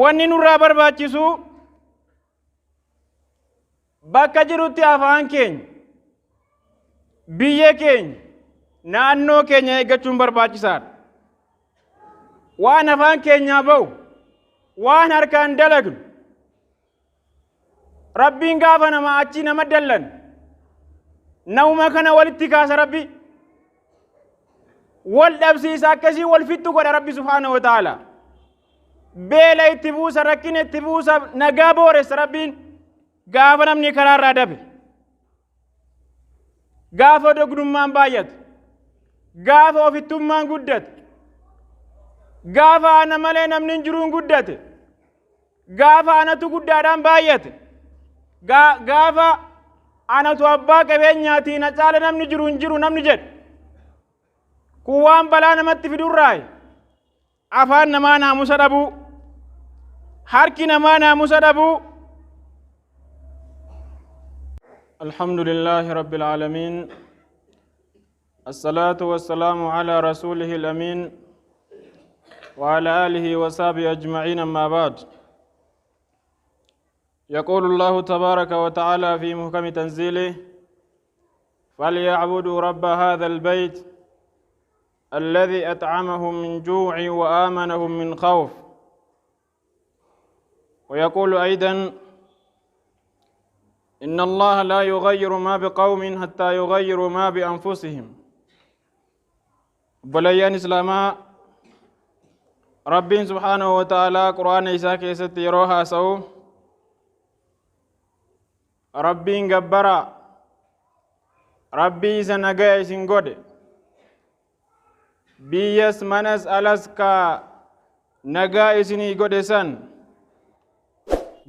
Wanni nurraa barbaachisu bakka jirutti afaan keenya, biyya keenya, naannoo keenya eeggachuun barbaachisaadha. Waan afaan keenyaa ba'u, waan harkaan dalagnu, Rabbiin gaafa nama achii nama dallan, namuma kana walitti kaasa Rabbi. Wal dhabsiisa akkasii wal fixxu godha Rabbi subhaanahu wa ta'ala. Beela itti buusa, rakkina itti buusa, nagaa booressa Rabbiin gaafa namni karaa irraa dabe. Gaafa dognummaan baay'atu, gaafa ofittummaan guddate, gaafa ana malee namni hin jiruun guddate, gaafa anatu guddaadhaan baay'ate, gaafa anatu abbaa qabeenyaatii na caala namni jiru hin jiru namni jedhe. Kun waan balaa namatti fidurraayi. Afaan namaa naamusa dhabuu, harki namaa naamusa dhabuu. الحمد لله رب العالمين الصلاة والسلام على رسوله الأمين وعلى آله وصحبه أجمعين أما بعد يقول الله تبارك وتعالى في محكم تنزيله فليعبدوا رب هذا البيت الذي أطعمهم من جوع وآمنهم من خوف. ويقول أيضا إن الله لا يغير ما بقوم حتى يغيروا ما بأنفسهم. بليان إسلاما ربين سبحانه وتعالى قرآن إساء كيست يروها سو ربين جبرا ربي إسا نجا إسن قد biyyas manas alas ka nagaa isinii godhe san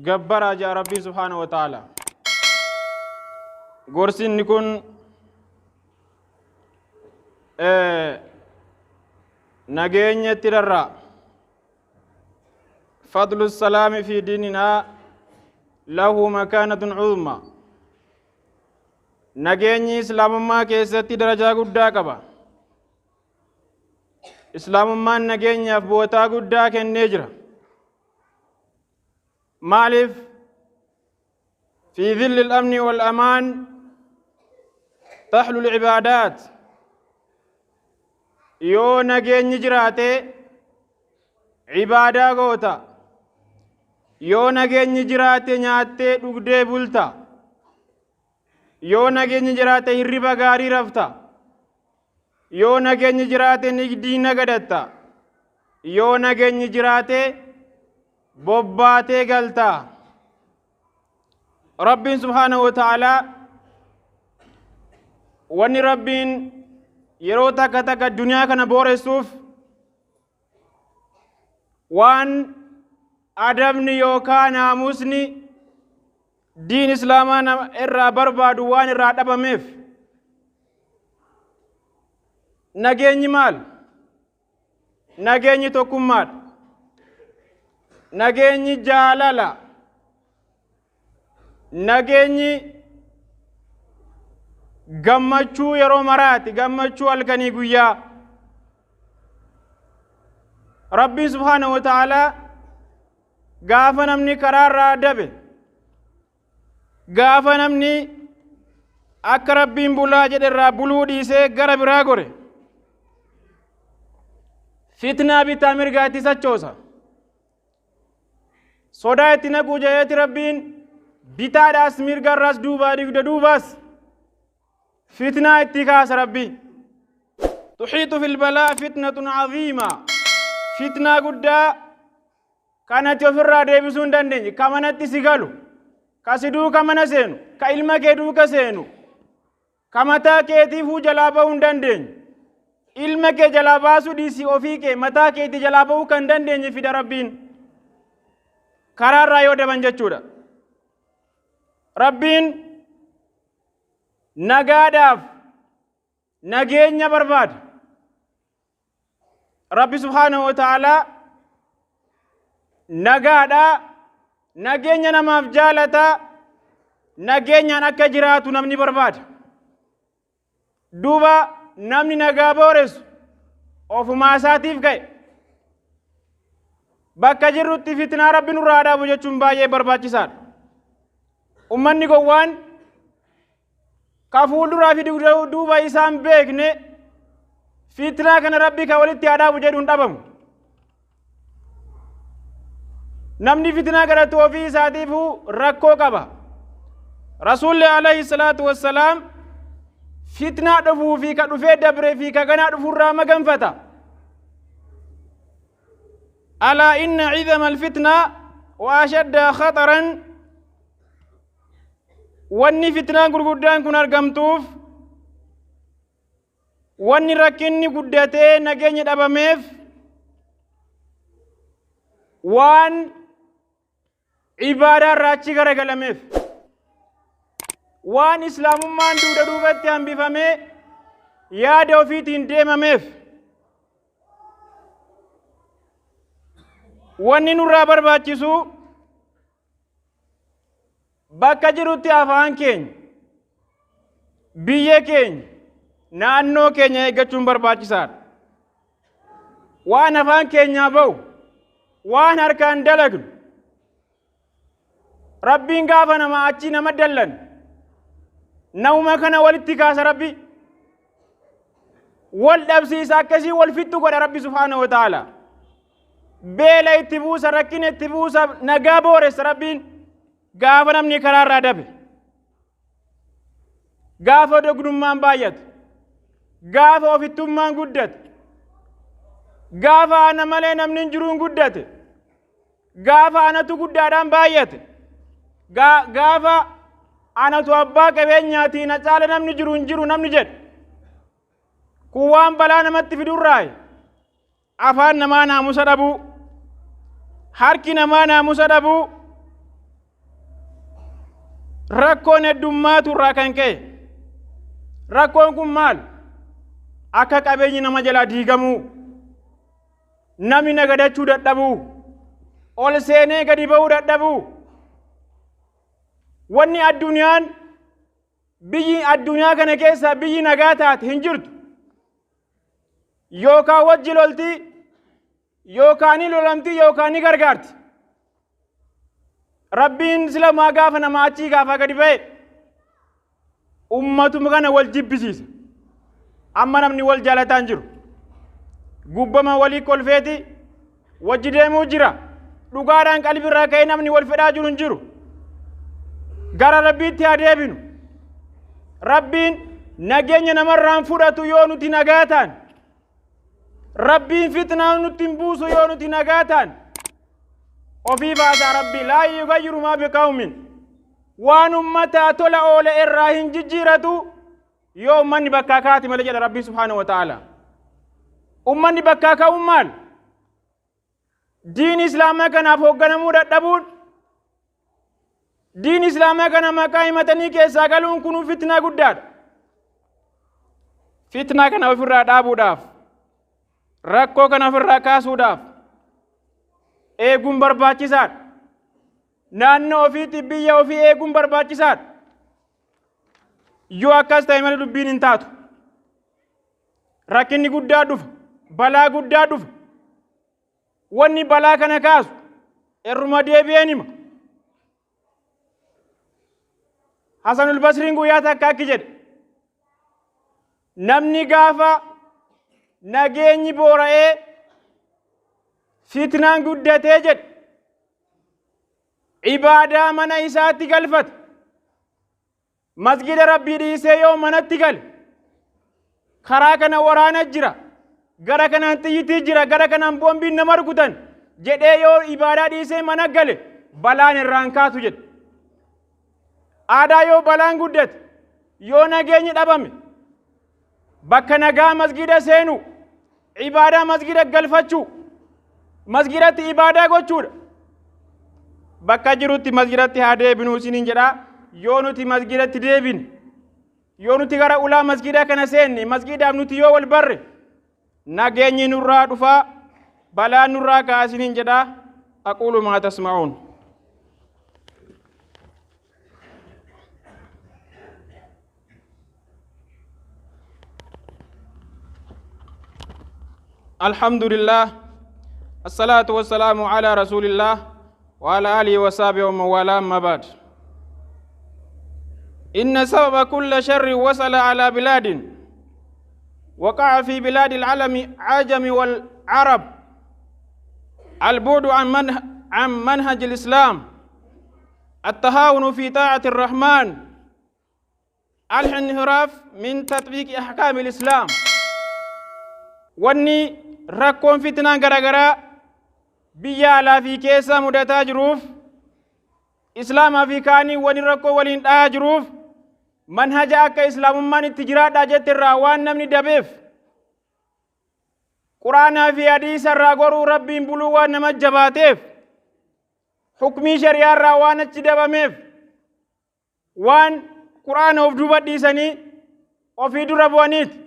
gabbaraa jaa Rabbiin subhaanahu wa ta'ala. Gorsinni kun nageenyatti rarra'a. Fadlu salaami fi diininaa lahu makaanatun cuzma. Nageenyi islaamummaa keessatti darajaa guddaa qaba. Islaamummaan nageenyaaf bootaa guddaa kennee jira. Maaliif? Fi dhilli al-amni wal amaan taxlu al-ibaadaat. Yoo nageenyi jiraate ibaadaa goota. Yoo nageenyi jiraate nyaattee dhugdee bulta. Yoo nageenyi jiraate hirriba gaarii rafta. Yoo nageenyi jiraate nigdii nagadatta. Yoo nageenyi jiraate bobbaatee galta. Rabbiin subhaanahu wa ta'aalaa wanni Rabbiin yeroo takka takka duniyaa kana booressuuf waan adabni yookaan naamusni diin islaamaa nama irraa barbaadu waan irraa dhabameef. Nageenyi maal? Nageenyi tokkummaadha. Nageenyi jaalala. Nageenyi gammachuu yeroo maraati, gammachuu halkanii guyyaa. Rabbiin subhaanahu wa ta'aalaa gaafa namni karaa irraa dabe, gaafa namni akka Rabbiin bulaa jedhe irraa buluu dhiisee gara biraa gore, fitnaa bitaa mirgaa itti sochoosa. Sodaa itti naquu jedheeti Rabbiin bitaadhaas mirgarraas duubaa dugda duubaas fitnaa itti kaasa Rabbi. Tuxiixu fil balaa fitnatun aziima. Fitnaa guddaa kan ati ofirraa deebisuu hin dandeenye, ka manatti si galu, ka si duuka mana seenu, ka ilma kee duuka seenu, ka mataa keetiifuu jalaa ba'uu hin dandeenye. Ilma kee jalaa baasuu dhiisii ofii kee mataa keetii jalaa ba'uu kan dandeenye fida Rabbiin. Karaarraa yoo daban jechuudha. Rabbiin nagaadhaaf nageenya barbaada. Rabbi subhaanahu wa ta'aalaa nagaadha, nageenya namaaf jaalata, nageenyaan akka jiraatu namni barbaada. Duuba namni nagaa booressu ofumaa isaatiif ka'e. Bakka jirrutti fitnaa Rabbi nurraa dhaabu jechuun baay'ee barbaachisaadha. Ummanni gowwaan ka fuulduraa fi duuba isaan beekne fitnaa kana Rabbi ka walitti haa dhaabu jedhuun dhabamu. Namni fitnaa kadhatu ofii isaatiifuu rakkoo qaba. Rasuulli alayhi salaatu wassalaam fitnaa dhufuu fi ka dhufee dabree fi ka ganaa dhufurraa maganfata. Alaa inna cidama alfitnaa wa ashadda khaxaran. Wanni fitnaan gurguddaan kun argamtuuf, wanni rakkinni guddatee nageenya dhabameef, waan ibaadaa irraa achi garagalameef, waan islaamummaan duuda duubatti hambifamee yaada ofiitiin deemameef. Wanni nurraa barbaachisu bakka jirutti afaan keenya, biyya keenya, naannoo keenya eeggachuun barbaachisaadha. Waan afaan keenyaa ba'u, waan harkaan dalagnu, Rabbiin gaafa nama achii nama dallan namuma kana walitti kaasa. Rabbi wal dhabsiisa, akkasii wal fixxu godha. Rabbi subhaanahu wa ta'ala beela itti buusa, rakkina itti buusa, nagaa booressa. Rabbiin gaafa namni karaa irraa dabe, gaafa dognummaan baay'atu, gaafa ofittummaan guddate, gaafa ana malee namni hin jiruun guddate, gaafa anatu guddaadhaan baay'ate, gaafa anatu abbaa qabeenyaatii na caala namni jiru hin jiru namni jedhe, kun waan balaa namatti fidurraayi. Afaan namaa naamusa dhabuu, harki namaa naamusa dhabuu, rakkoon heddummaatu irraa kan ka'e. Rakkoon kun maal? Akka qabeenyi nama jalaa diigamuu, namni nagadachuu dadhabuu, ol seenee gadi ba'uu dadhabuu. Wanni addunyaan, biyyi addunyaa kana keessaa biyyi nagaa taate hin jirtu. Yookaan wajji lolti, yookaan ni lolamti, yookaan ni gargaarti. Rabbiin silamaa gaafa nama achii gaafa gadi ba'e ummatuma kana wal jibbisiisa. Amma namni wal jaalataan jiru. Gubbama walii kolfeeti wajji deemuu jira. Dhugaadhaan qalbirraa ka'ee namni wal fedhaa jiru hin jiru. Gara Rabbiitti haa deebinu. Rabbiin nageenya namarraan fudhatu yoo nuti nagaa taan. Rabbiin fitnaa nutti hin buusu yoo nuti nagaa taan. Ofii baasaa Rabbii laa yugayyiru maa biqawmin. Waan ummataa tola oole irraa hin jijjiiratu yoo ummanni bakkaa kaati malee, jedha Rabbiin subhaanahu wa ta'ala. Ummanni bakkaa ka'uun maal? Diin islaamaa kanaaf hoogganamuu dadhabuun, diin islaamaa kana maqaa himatanii keessaa galuun kun fitnaa guddaadha. Fitnaa kana ofirraa dhaabuudhaaf, rakkoo kana ofirraa kaasuudhaaf eeguun barbaachisaadha. Naannoo ofiitti biyya ofii eeguun barbaachisaadha. Yoo akkas ta'e malee dubbiin hin taatu. Rakkinni guddaa dhufa, balaa guddaa dhufa. Wanni balaa kana kaasu irruma deebi'een hima. Hasanul Basriin guyyaa takka akki jedhe: namni gaafa nageenyi boora'ee fitnaan guddatee jedhe ibaadaa mana isaatti galfata. Masgida Rabbii dhiisee yoo manatti gale, karaa kana waraana jira, gara kanaan xiyyitii jira, gara kanaan boombiin nama rukutan jedhee yoo ibaadaa dhiisee mana gale, balaan irraan kaatu jedhe. Aadaa yoo balaan guddate, yoo nageenyi dhabame, bakka nagaa masgida seenu, ibaadaa masgida galfachuu, masgidatti ibaadaa gochuudha. Bakka jirutti masgidatti haa deebinuu isiniin jedha. Yoo nuti masgidatti deebine, yoo nuti gara ulaa masgida kana seenne, masgidaaf nuti yoo wal barre, nageenyi nurraa dhufaa, balaan nurraa ka'a isiniin jedha. Aquulu maa tasma'uun. الحمد لله، الصلاة والسلام على رسول الله وعلى آله وصحبه ومن والاه، أما بعد. إن سبب كل شر وصل على بلاد وقع في بلاد العالم عجم والعرب البعد عن منهج الإسلام، التهاون في طاعة الرحمن، الانحراف من تطبيق أحكام الإسلام. Wanni rakkoon fitnaan garagaraa biyya alaa fi keessa mudataa jiruuf, islaamaa fi kaanii wani rakkoo waliin dhahaa jiruuf, manhaja akka islaamummaan itti jiraadhaa jette irraa waan namni dabeef, quraanaa fi hadiisa irraa goruu, rabbiin buluu waan nama jabaateef, hukmii shari'aa irraa waan achi dabameef, waan quraana of duuba dhiisanii ofii dura bu'aniiti.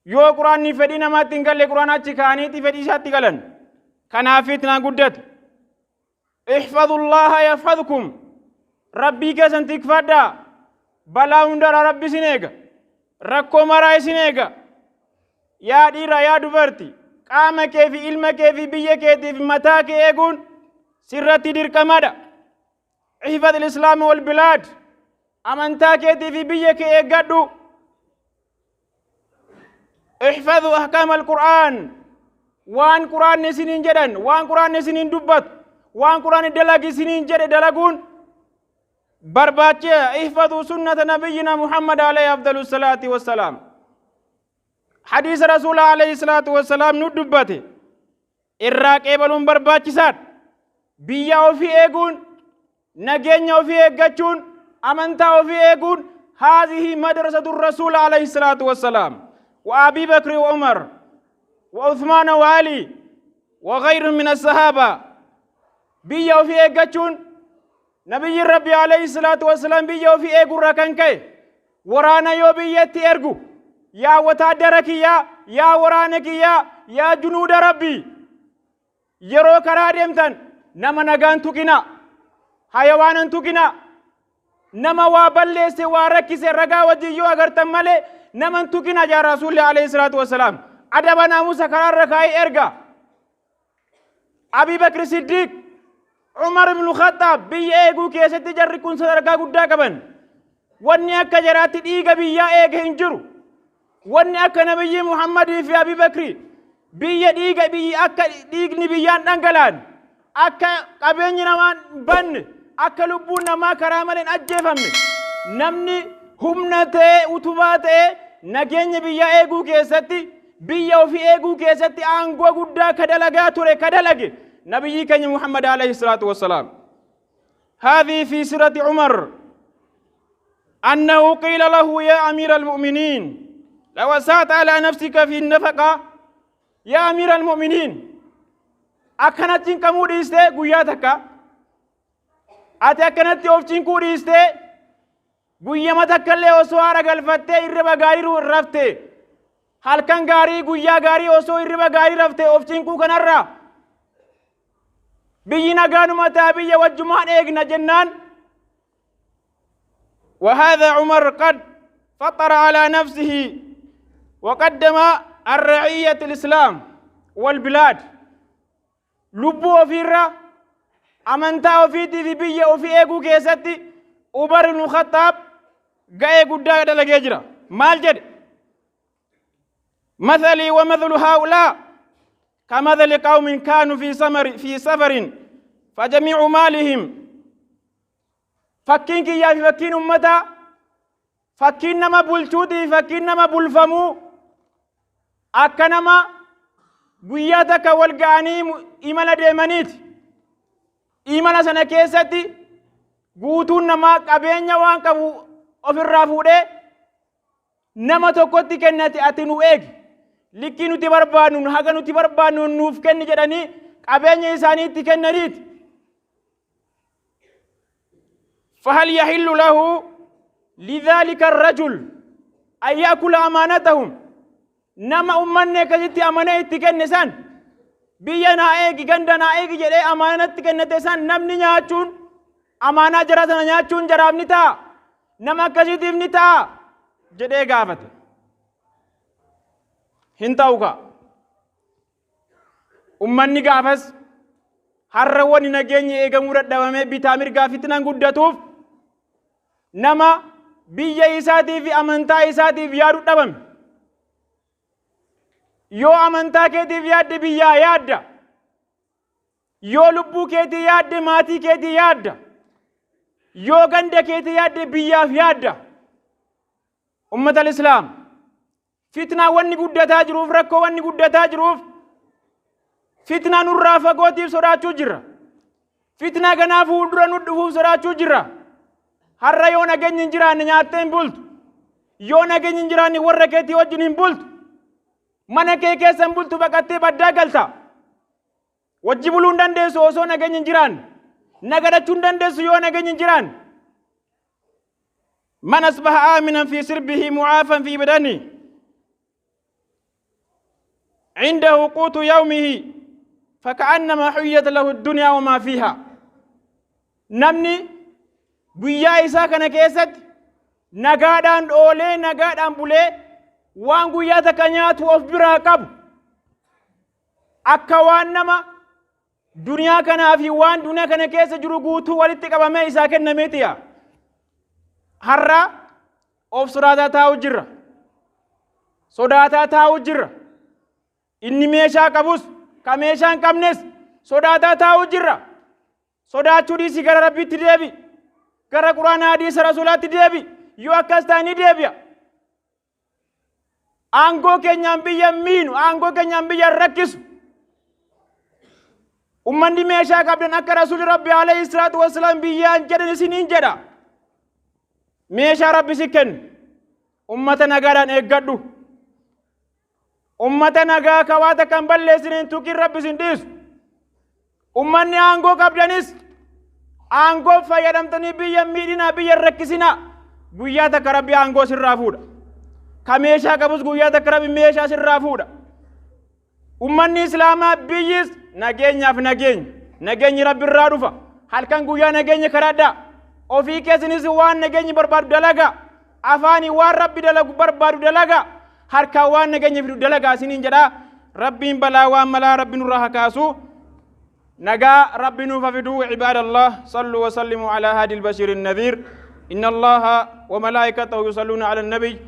Yoo quraanni fedhii namaatti hin galle, quraana achi kaa'aniiti fedhii isaatti galan. Kanaaf fitnaan guddate. احفظوا الله يحفظكم. Rabbii keessan tikfadhaa, balaa hundarraa rabbi isin eega, rakkoo maraa isin eega. Yaa dhiira, yaa dubarti, qaama kee fi ilma kee fi biyya keetiif mataa kee eeguun sirratti dirqamadha. احفظ الإسلام والبلاد. Amantaa keetii fi biyya kee eeggadhu. احفظوا أحكام القرآن. Waan quraanni isiniin jedhan, waan quraanni isiniin dubbatu, waan quraanni dalagi isiniin jedhe dalaguun barbaachisa. احفظوا سنة نبينا محمد عليه أفضل الصلاة والسلام. Hadiisa rasuula عليه الصلاة والسلام nu dubbate irraa qeebaluun barbaachisaadha. Biyya ofii eeguun, nageenya ofii eeggachuun, amantaa ofii eeguun, هذه مدرسة الرسول عليه الصلاة والسلام وأبي بكر وعمر وعثمان وعلي وغيرهم من الصحابة. Biyya ofii eeggachuun, nabiyyi rabbi عليه الصلاة والسلام biyya ofii eegurra kan ka'e waraana yoo biyyatti ergu, yaa wataadara kiyyaa, yaa waraana kiyyaa, yaa junuuda rabbii, yeroo karaa deemtan nama nagaan tuqina, hayawaanan tuqina, nama waa balleesse, waa rakkise ragaa wajjin yoo agartan malee naman tuqina jaa rasuulli عليه الصلاة والسلام. Adaba naamusa karaarra kaa'ee erga. Abii Bakri Siddiiq, Umar ibnu Khaxaab biyya eeguu keessatti jarri kun sadarkaa guddaa qaban. Wanni akka jaraatti dhiiga biyyaa eege hin jiru. Wanni akka nabiyyi Muhammadii fi Abii Bakri biyya dhiiga biyyi akka dhiigni biyyaan dhangalaan, akka qabeenyi namaan banne, akka lubbuun namaa karaa malee hin ajjeefamne, namni humna ta'ee, utubaa ta'ee, nageenya biyyaa eeguu keessatti, biyya ofii eeguu keessatti aangoo guddaa ka dalagaa ture, ka dalage nabiyyi keenya Muhammad عليه الصلاة والسلام. هذه في سيرة عمر أنه قيل له: يا أمير المؤمنين، لو أسأت على نفسك في النفقة. يا أمير المؤمنين، akkanatti cinqamuu dhiistee, guyyaa takka ati akkanatti of cinquu dhiistee, guyyama takka illee osoo haara galfattee, hirriba gaarii rafte, halkan gaarii, guyyaa gaarii osoo hirriba gaarii rafte, of cinquu kanarraa biyyi nagaanuma ta'a, biyya wajjumaan eegna jennaan. وهذا عمر قد فطر على نفسه وقدم الرعية الإسلام والبلاد. Lubbuu ofiirra amantaa ofiitii fi biyya ofii eeguu keessatti Umar ibn Khattaab ga'ee guddaa dalagee jira. Maal jedhe? مثلي ومثل هؤلاء كمثل قوم كانوا في سفر فجميع مالهم. Fakkiin kiyyaa fi fakkiin ummataa, fakkiin nama bulchuutii fi fakkiin nama bulfamuu akka nama guyyaa takka wal ga'anii imala deemaniiti. Imala sana keessatti guutuun namaa qabeenya waan qabu ofirraa fuudhee nama tokkotti kennate. Ati nu eegi, likkii nuti barbaannu, haga nuti barbaannu nuuf kenni jedhanii qabeenya isaanii itti kennaniiti. فهل يحل له لذلك الرجل أن يأكل أمانتهم؟ Nama ummanni akkasitti amanee itti kenne san, biyya naa eegi, ganda naa eegi jedhee amaanatti kennate san namni nyaachuun, amaanaa jara sana nyaachuun jaraaf ni ta'a? Nama akkasiitiif ni ta'a jedhee gaafate. Hin ta'u kaa. Ummanni gaafas har'a wanni nageenyi eegamuu dadhabamee bitaa mirgaa fitnaan guddatuuf nama biyya isaatii fi amantaa isaatiif yaadu dhabame. Yoo amantaa keetiif yaadde biyyaa yaadda. Yoo lubbuu keetii yaadde maatii keetii yaadda. Yoo ganda keetii yaadde biyyaaf yaadda. Ummata Islaam, fitnaa wanni guddataa jiruuf, rakkoo wanni guddataa jiruuf, fitnaa nurraa fagootiif sodaachuu jirra. Fitnaa ganaa fuuldura nu dhufuuf sodaachuu jirra. Har'a yoo nageenyi hin jiraanne nyaattee hin bultu. Yoo nageenyi hin jiraanne warra keetii wajjin hin bultu. Mana kee keessa hin bultu, baqattee baddaa galta. Wajji buluu hin dandeessu osoo nageenyi hin jiraanne. Nagadachuu hin dandeessu yoo nageenyi hin jiraanne. من أصبح آمنا في سربه معافا في بدنه عنده قوت يومه فكأنما حيت له الدنيا وما فيها. Namni guyyaa isaa kana keessatti nagaadhaan oolee nagaadhaan bulee waan guyyaa takka nyaatu of biraa qabu, akka waan nama duniyaa kanaa fi waan duniyaa kana keessa jiru guutuu walitti qabamee isaa kennameetiya. Har'a of sodaataa taa'u jirra. Sodaataa taa'u jirra. Inni meeshaa qabus ka meeshaa hin qabnes sodaataa taa'u jirra. Sodaachuu dhiisii gara Rabbiitti deebi. Gara Quraana, hadiisa Rasuulaatti deebi. Yoo akkas ta'e ni deebi'a. Aangoo keenyaan biyya miinu, aangoo keenyaan biyya rakkisu. Ummanni meeshaa qabdan, akka Rasuulli Rabbi عليه الصلاة والسلام biyyaan jedhan isiniin jedha. Meeshaa Rabbi si kennu. Ummata nagaadhaan eeggadhu. Ummata nagaa kawaata kan balleessiniin tuqin, Rabbi isin dhiisu. Ummanni aangoo qabdanis aangoo fayyadamtanii biyya miidhinaa, biyya rakkisinaa. Guyyaa takka Rabbi aangoo sirraa fuudha. Ka meeshaa qabus guyyaa takka Rabbi meeshaa sirraa fuudha. Ummanni Islaamaa, biyyis nageenyaaf nageenya. Nageenyi Rabbi irraa dhufa. Halkan guyyaa nageenya kadhadhaa. Ofii keessanis waan nageenyi barbaadu dalagaa. Afaanii waan Rabbi dalagu barbaadu dalagaa. Harkaan waan nageenya fidu dalagaa isiniin jedhaa. Rabbiin balaa waan malaa Rabbi nurraa haa kaasu. Nagaa Rabbi nuuf fiduu. عباد الله، صلوا وسلموا على هادي البشير النذير. إن الله وملائكته يصلون على النبي،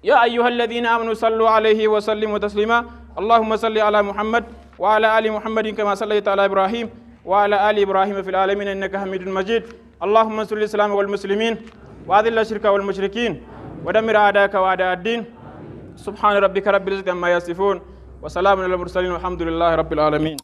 يا أيها الذين آمنوا صلوا عليه وسلموا تسليما. اللهم صل على محمد وعلى آل محمد كما صليت على إبراهيم وعلى آل إبراهيم في العالمين إنك حميد مجيد. اللهم انصر الإسلام والمسلمين وأذل الشرك والمشركين ودمر أعداءك وأعداء الدين. سبحان ربك رب العزة عما يصفون وسلام على المرسلين والحمد لله رب العالمين.